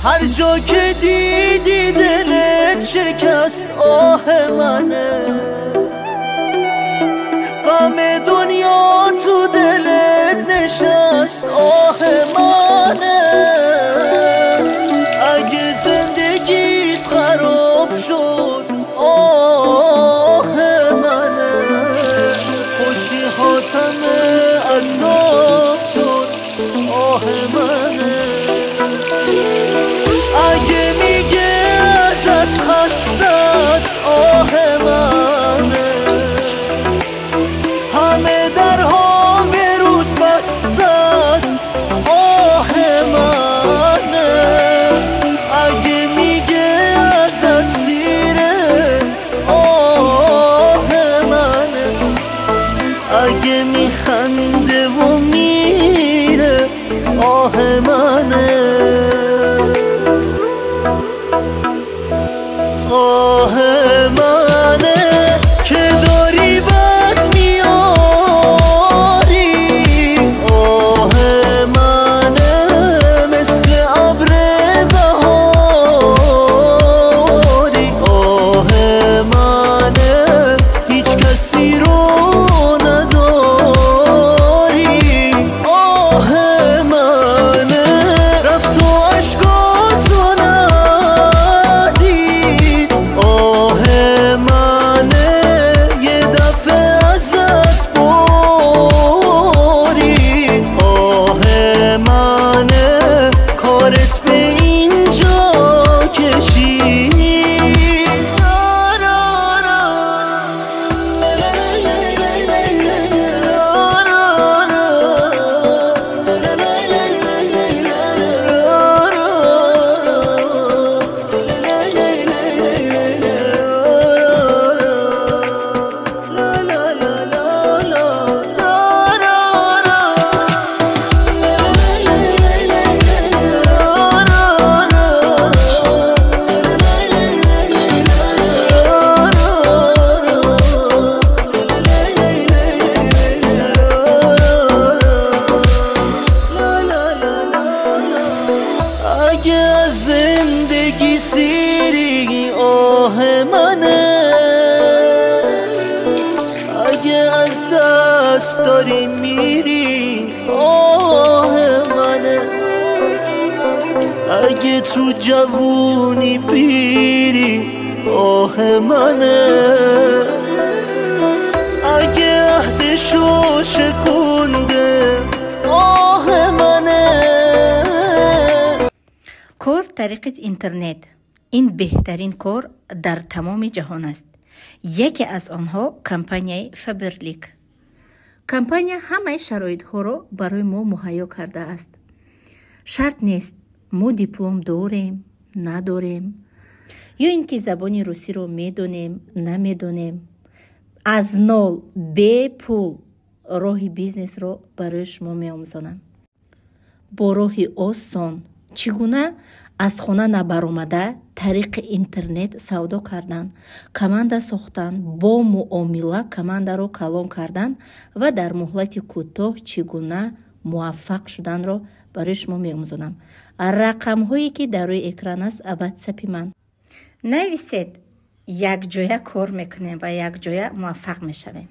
هر جا که دیدی دلت شکست آه منه، غم دنیا تو دلت نشست آه منه. اگه زندگیت خراب شد آه منه، خوشی هاتم عذاب شد آه منه. اگه میگه ازت خسته است آه منه، همه درها به رود بسته است آه منه. اگه میگه ازت سیره آه منه، اگه میخنده و میره آه منه. آه منه که داری بد میاری، آه منه مثل ابر بهاری، آه منه هیچ کسی رو نداری، آه منه رفت و اشکاتو ندید، آه منه یه دفعه ازت برید، آه منه کارت به اینجا کشید. اگه از زندگی سیری آه منه، اگه از دست داری میری آه منه، اگه تو جوونی پیری آه منه، اگه عهدشو شکونده آه منه. Кор тариқи интернет ин беҳтарин кор дар тамоми ҷаҳон аст. Яке аз онҳо компанияи Фаберлик. Компания ҳамаи шароитҳоро барои мо муҳайё кардааст. Шарт нест мо диплом дорем, надорем, ё ин ки забони русиро медонем, намедонем. Аз нол бепул роҳи бизнесро барои шумо меомӯзонам. Бо роҳи осон чӣ гуна аз хона набаромада тариқи интернет савдо кардан, команда сохтан, бо муомила командаро калон кардан ва дар муҳлати кӯтоҳ чӣ гуна муваффақ шуданро барои шумо меомӯзонам. Рақамҳое ки дар рӯи экран аст ватсапи ман. Нависед, якҷоя кор мекунем ва якҷоя муваффақ мешавем.